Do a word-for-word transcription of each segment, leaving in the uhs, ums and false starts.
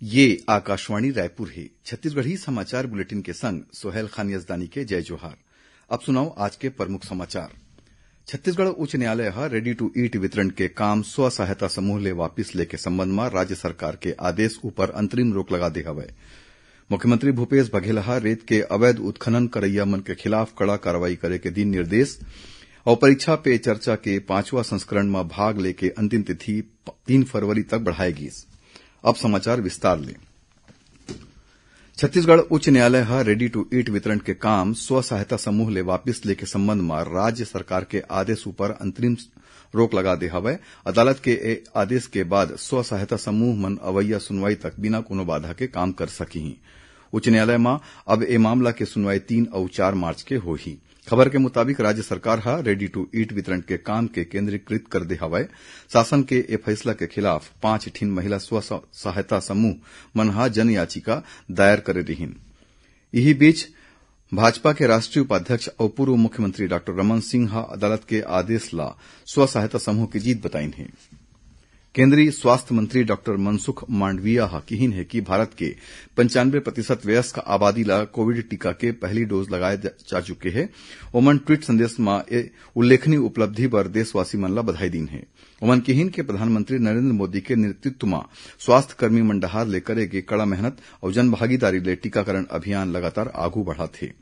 ये आकाशवाणी रायपुर हे। छत्तीसगढ़ी समाचार बुलेटिन के संग सोहेल खान यजदानी के जय जोहार। अब सुनव आज के प्रमुख समाचार। छत्तीसगढ़ उच्च न्यायालय ह ready to eat वितरण के काम स्व सहायता समूह ले वापिस लेके संबंध म राज्य सरकार के आदेश ऊपर अंतरिम रोक लगा दे हवय। मुख्यमंत्री भूपेश बघेल ह रेत के अवैध उत्खनन करइया मन के खिलाफ कड़ा कार्रवाई करे के दिन निर्देश अउ परीक्षा पे चर्चा के पांचवा संस्करण म भाग लेके अंतिम तिथि तीन फरवरी तक बढ़ाए गीस। अब समाचार विस्तार ले। छत्तीसगढ़ उच्च न्यायालय ह ready to eat वितरण के काम स्व सहायता समूह ले वापिस लेके संबंध म राज्य सरकार के आदेश ऊपर अंतरिम रोक लगा दे हवय। अदालत के ए आदेश के बाद स्व सहायता समूह मन अवइया सुनवाई तक बिना कोनो बाधा के काम कर सकिहीं। उच्च न्यायालय म अब ए मामला के सुनवाई तीन अउ चार मार्च के होही। खबर के मुताबिक राज्य सरकार ह ready to eat वितरण के काम के केंद्रीकृत कर दे हवय। शासन के ए फैसला के खिलाफ पांच ठिन महिला स्व स-, सहायता समूह मन ह जन याचिका दायर करे रिहिन। इही बीच भाजपा के राष्ट्रीय उपाध्यक्ष अउ पूर्व मुख्यमंत्री डॉक्टर रमन सिंह ह अदालत के आदेश ला स्व सहायता समूह के जीत बताइन हे। केंद्रीय स्वास्थ्य मंत्री डॉक्टर मनसुख मांडविया ह किहिन हे कि भारत के पंचानवे प्रतिशत वयस्क आबादी ला कोविड टीका के पहली डोज लगाए जा, जा चुके हे। ओमन ट्वीट संदेश म ए उल्लेखनीय उपलब्धि बर देशवासी मन ला बधाई दीन हे। ओमन किहिन के प्रधानमंत्री नरेंद्र मोदी के नेतृत्व म स्वास्थ्य कर्मी मन डहार ले करे गे कड़ा मेहनत अउ जनभागीदारी ले टीकाकरण अभियान लगातार आगू बढ़त हे।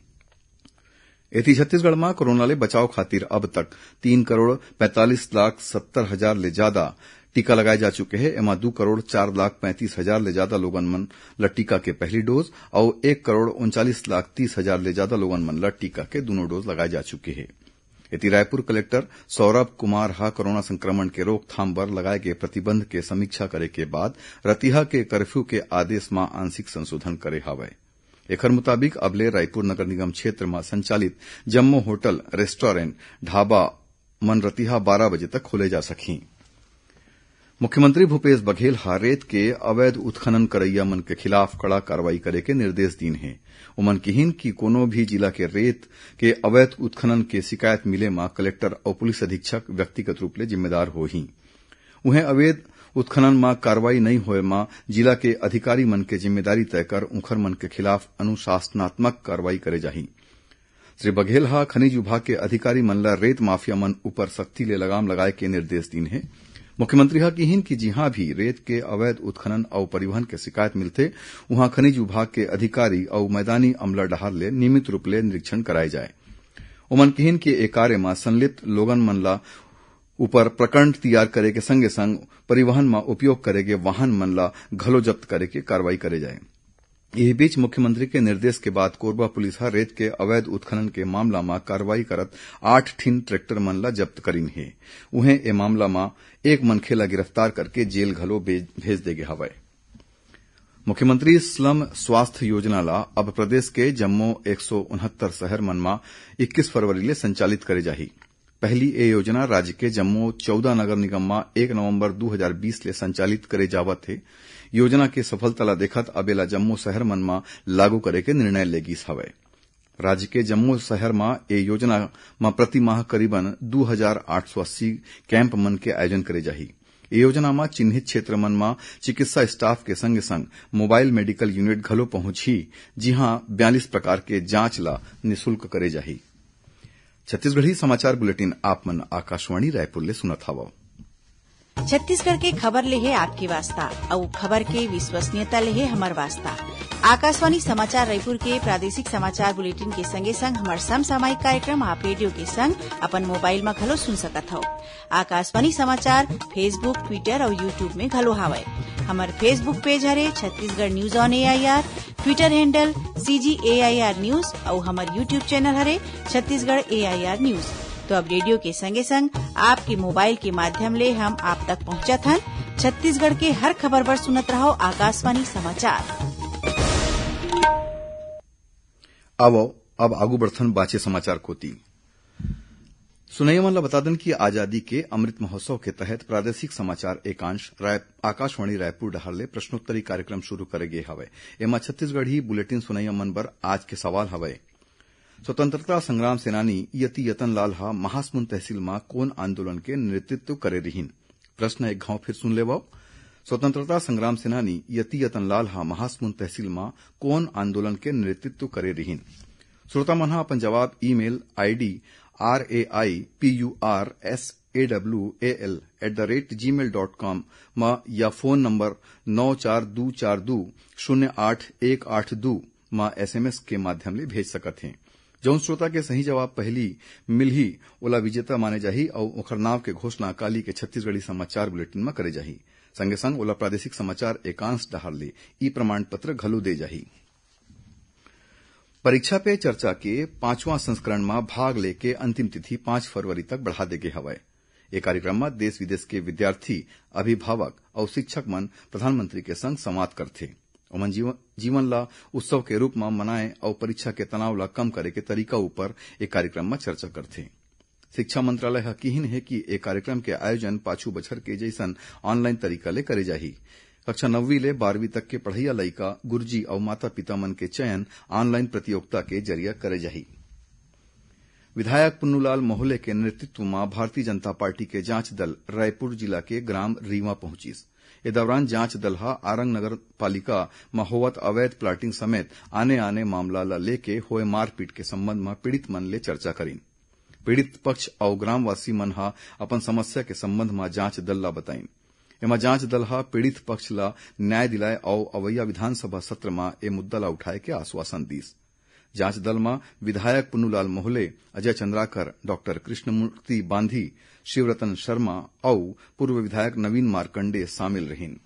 एती छत्तीसगढ़ म कोरोना ले बचाव खातिर अब तक तीन करोड़ पैंतालीस लाख सत्तर हजार ले जादा टीका लगाए जा चुके हे। एमा दू करोड़ चार लाख पैंतीस हजार ले जादा लोगन मन ल टीका के पहली डोज अउ एक करोड़ उनचालीस लाख तीस हजार ले जादा लोगन मन ल टीका के दूनों डोज लगाए जा चुके हे। एती रायपुर कलेक्टर सौरभ कुमार ह कोरोना संक्रमण के रोकथाम बर लगाए गे प्रतिबंध के समीक्षा करे के बाद रतिहा के कर्फ्यू के आदेश म आंशिक संशोधन करे हवय। एखर मुताबिक अब ले रायपुर नगर निगम क्षेत्र म संचालित जम्मो होटल, रेस्टोरेंट, ढाबा मन रतिहा बारह बजे तक खोले जा सकही। मुख्यमंत्री भूपेश बघेल ह रेत के अवैध उत्खनन करइया मन के खिलाफ कड़ा कार्रवाई करे के निर्देश दीन हे। ओमन किहिन कि कोनो भी जिला के रेत के अवैध उत्खनन के शिकायत मिले म कलेक्टर अउ पुलिस अधीक्षक व्यक्तिगत रूप ले जिम्मेदार होही। उहें, अवैध उत्खनन म कार्रवाई नइ होए म जिला के अधिकारी मन के जिम्मेदारी तय कर उंखर मन के खिलाफ अनुशासनात्मक कार्रवाई करे जाही। श्री बघेल ह खनिज विभाग के अधिकारी मन ल रेत माफिया मन ऊपर सख्ती ले लगाम लगाए के निर्देश दीन हे। मुख्यमंत्री ह किहिन कि जिहां भी रेत के अवैध उत्खनन अउ परिवहन के शिकायत मिलथे, उहां खनिज विभाग के अधिकारी अउ मैदानी अमला डहार ले नियमित रूप ले निरीक्षण कराए जाए। ओमन किहिन कि ए कार्य म संलिप्त लोगन मन ल ऊपर प्रकरण तियार करे के संगे संग परिवहन म उपयोग करे गे वाहन मन ल घलो जब्त करे के कार्रवाई करे जाए। इही बीच मुख्यमंत्री के निर्देश के बाद कोरबा पुलिस ह रेत के अवैध उत्खनन के मामला म कार्रवाई करत आठ ठिन ट्रैक्टर मन ल जब्त करिन हे। उहें, ए मामला म एक मनखे ल गिरफ्तार करके जेल घलो भेज, भेज दे गे हवय। मुख्यमंत्री स्लम स्वास्थ्य योजना ला अब प्रदेश के जम्मो एक सौ उनहत्तर शहर मन म इक्कीस फरवरी ले संचालित करे जाही। पहली ए योजना राज्य के जम्मो चौदह नगर निगम म एक नवंबर दू हजार बीस ले संचालित करे जावत हे। योजना के सफलता ला देखत अब एला जम्मो शहर मन म लागू करे के निर्णय ले गिस हवय। राज्य के जम्मो शहर म ए योजना म प्रति माह करीबन दू हजार आठ सौ अस्सी कैंप मन के आयोजन करे जाही। ए योजना म चिन्हित क्षेत्र मन म चिकित्सा स्टाफ के संगे-संग मोबाइल मेडिकल यूनिट घलो पहुंचही, जिहां बयालीस प्रकार के जांच ला निशुल्क करे जाही। छत्तीसगढ़ी समाचार बुलेटिन आप मन आकाशवाणी रायपुर ले सुनत हवव। छत्तीसगढ़ के खबर ले हे आपके वास्ता, अउ खबर के विश्वसनीयता ले हे हमर वास्ता। आकाशवाणी समाचार रायपुर के प्रादेशिक समाचार बुलेटिन के संगे-संग हमर समसामयिक कार्यक्रम आप रेडियो के संग अपन मोबाइल म घलो सुन सकत हव। आकाशवाणी समाचार Facebook, Twitter अउ YouTube में घलो हावय। हमर Facebook पेज हरे Chhattisgarh news on AIR, Twitter handle CG AIR news अउ हमर YouTube चैनल हरे छत्तीसगढ़ एआईआर न्यूज। तो अब रेडियो के संगे-संग आपके मोबाइल के माध्यम ले हम आप तक पहुंचत हन। छत्तीसगढ़ के हर खबर बर सुनत रहव आकाशवाणी समाचार। आवव, अब आगू बढ़थन बाचे समाचार कोति। सुनइया मन ल बता दन कि आजादी के अमृत महोत्सव के तहत प्रादेशिक समाचार एकांश राय-, आकाशवाणी रायपुर डहार ले प्रश्नोत्तरी कार्यक्रम शुरू करे गे हवय। एमा छत्तीसगढ़ी बुलेटिन सुनइया मन बर आज के सवाल हवय, स्वतंत्रता संग्राम सेनानी यति यतन लाल ह महासमुंद तहसील म कोन आंदोलन के नेतृत्व करे रिहिन? प्रश्न एक घाव फिर सुन लेवव। स्वतंत्रता संग्राम सेनानी यति यतन लाल ह महासमुंद तहसील म कोन आंदोलन के नेतृत्व करे रिहिन? श्रोता मन ह अपन जवाब email ID RAIPURSAWAL at the rate gmail dot com म या फोन नंबर नौ चार दू चार दू शून्य आठ एक आठ दू म एसएमएस के माध्यम ले भेज सकत हें। जउन श्रोता के सही जवाब पहिली मिलही, ओला विजेता माने जाही अउ ओखर नाव के घोषणा काली के छत्तीसगढ़ी समाचार बुलेटिन म करे जाही। संगे संग ओला प्रादेशिक समाचार एकांश डहार ले ई प्रमाण पत्र घलो दे जाही। परीक्षा पे चर्चा के पांचवां संस्करण म भाग लेके अंतिम तिथि पांच फरवरी तक बढ़ा दे गे हवय। ए कार्यक्रम म देश विदेश के विद्यार्थी, अभिभावक अउ शिक्षक मन प्रधानमंत्री के संग संवाद करथे। ओमन जीवन, जीवन ला उत्सव के रूप म मनाए अउ परीक्षा के तनाव ला कम करे के तरीका ऊपर ए कार्यक्रम म चर्चा करथे। शिक्षा मंत्रालय ह किहिन हे कि ए कार्यक्रम के आयोजन पाछू बछर के जइसन ऑनलाइन तरीका ले करे जाही। कक्षा नौवीं ले बारहवीं तक के पढ़इया लइका, गुरुजी अउ माता-पिता मन के चयन ऑनलाइन प्रतियोगिता के जरिए करे जाही। विधायक पुन्नूलाल मोहले के नेतृत्व म भारतीय जनता पार्टी के जांच दल रायपुर जिला के ग्राम रीवा पहुंचिस। ए दौरान जांच दल ह आरंग नगर पालिका म होवत अवैध प्लाटिंग समेत आने-आने मामला ल लेके होए मारपीट के संबंध म पीड़ित मन ले चर्चा करिन। पीड़ित पक्ष अउ ग्रामवासी मन ह अपन समस्या के संबंध म जांच दल ल बताइन। एमा जांच दल ह पीड़ित पक्ष ल न्याय दिलाए अउ अवइया विधानसभा सत्र म ए मुद्दा ल उठाए के आश्वासन दीस। जांच दल म विधायक पुन्नूलाल मोहले, अजय चंद्राकर, डॉक्टर कृष्णमूर्ति बांधी, शिवरतन शर्मा अउ पूर्व विधायक नवीन मार्कंडे शामिल रहिन।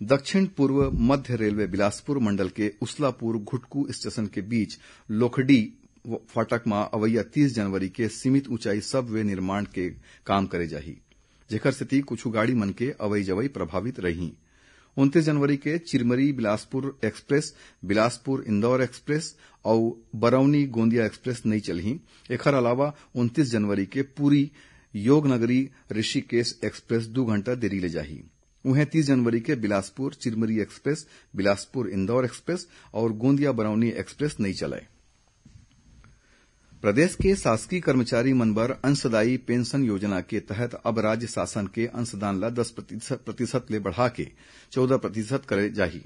दक्षिण पूर्व मध्य रेलवे बिलासपुर मंडल के उसलापुर घुटकू स्टेशन के बीच लोखडी फाटक म अवइया तीस जनवरी के सीमित ऊंचाई सबवे निर्माण के काम करे जाही, जेकर सेती कुछु गाड़ी मन के अवई जवई प्रभावित रही। उनतीस जनवरी के चिरमरी बिलासपुर एक्सप्रेस, बिलासपुर इंदौर एक्सप्रेस अउ बरौनी गोंदिया एक्सप्रेस नइ चलही। एखर अलावा उनतीस जनवरी के पूरी योग नगरी ऋषिकेश एक्सप्रेस दू घंटा देरी ले जाही। उहें तीस जनवरी के बिलासपुर चिरमरी एक्सप्रेस, बिलासपुर इंदौर एक्सप्रेस अउ गोंदिया बरौनी एक्सप्रेस नइ चलय। प्रदेश के शासकीय कर्मचारी मन बर अंशदायी पेंशन योजना के तहत अब राज्य शासन के अंशदान ल दस प्रतिशत ले बढ़ा के चौदह प्रतिशत करे जाही।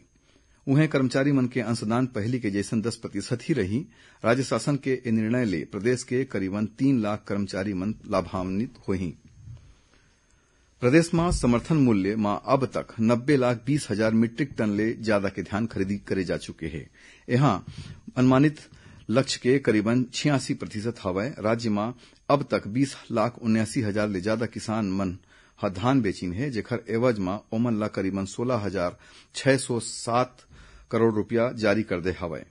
उहें, कर्मचारी मन के अंशदान पहिली के जइसन दस प्रतिशत ही रही। राज्य शासन के ए निर्णय ले प्रदेश के करीबन तीन लाख कर्मचारी मन लाभान्वित होही। प्रदेश म समर्थन मूल्य म अब तक नब्बे लाख बीस हजार मीट्रिक टन ले ज्यादा के धान खरीदी करे जा चुके हे। एहा अनुमानित लक्ष्य के करीबन छियासी प्रतिशत हवय। राज्य म अब तक बीस लाख उन्यासी हजार ले ज्यादा किसान मन ह धान बेचिन हे, जेखर एवज म ओमन ला करीबन सोलह हजार छह सौ सात करोड़ रुपया जारी कर दे हवय।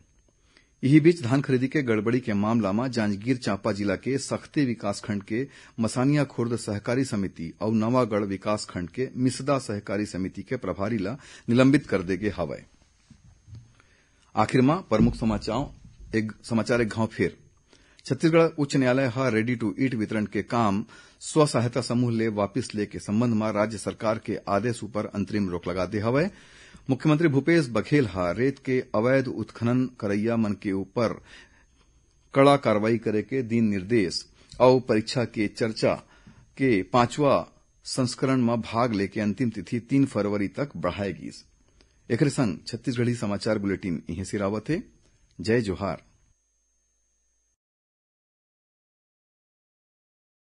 इही बीच, धान खरीदी के गड़बड़ी के मामला म जांजगीर चांपा जिला के सखती विकासखंड के मसानिया खुर्द सहकारी समिति अउ नवागढ़ विकासखंड के मिसदा सहकारी समिति के प्रभारी ला निलंबित कर दे गे हवय। आखिर म प्रमुख समाचार एक, समाचार एक घाव फेर। छत्तीसगढ़ उच्च न्यायालय ह ready to eat वितरण के काम स्व सहायता समूह ले वापिस ले के संबंध म राज्य सरकार के आदेश ऊपर अंतरिम रोक लगा दे हवय। मुख्यमंत्री भूपेश बघेल ह रेत के अवैध उत्खनन करइया मन के ऊपर कड़ा कार्रवाई करे के दिन निर्देश अउ परीक्षा के चर्चा के पांचवा संस्करण म भाग लेके अंतिम तिथि तीन फरवरी तक बढ़ाए गीस। एकरे संग छत्तीसगढ़ी समाचार बुलेटिन इहें सिरावत हे। जय जोहार।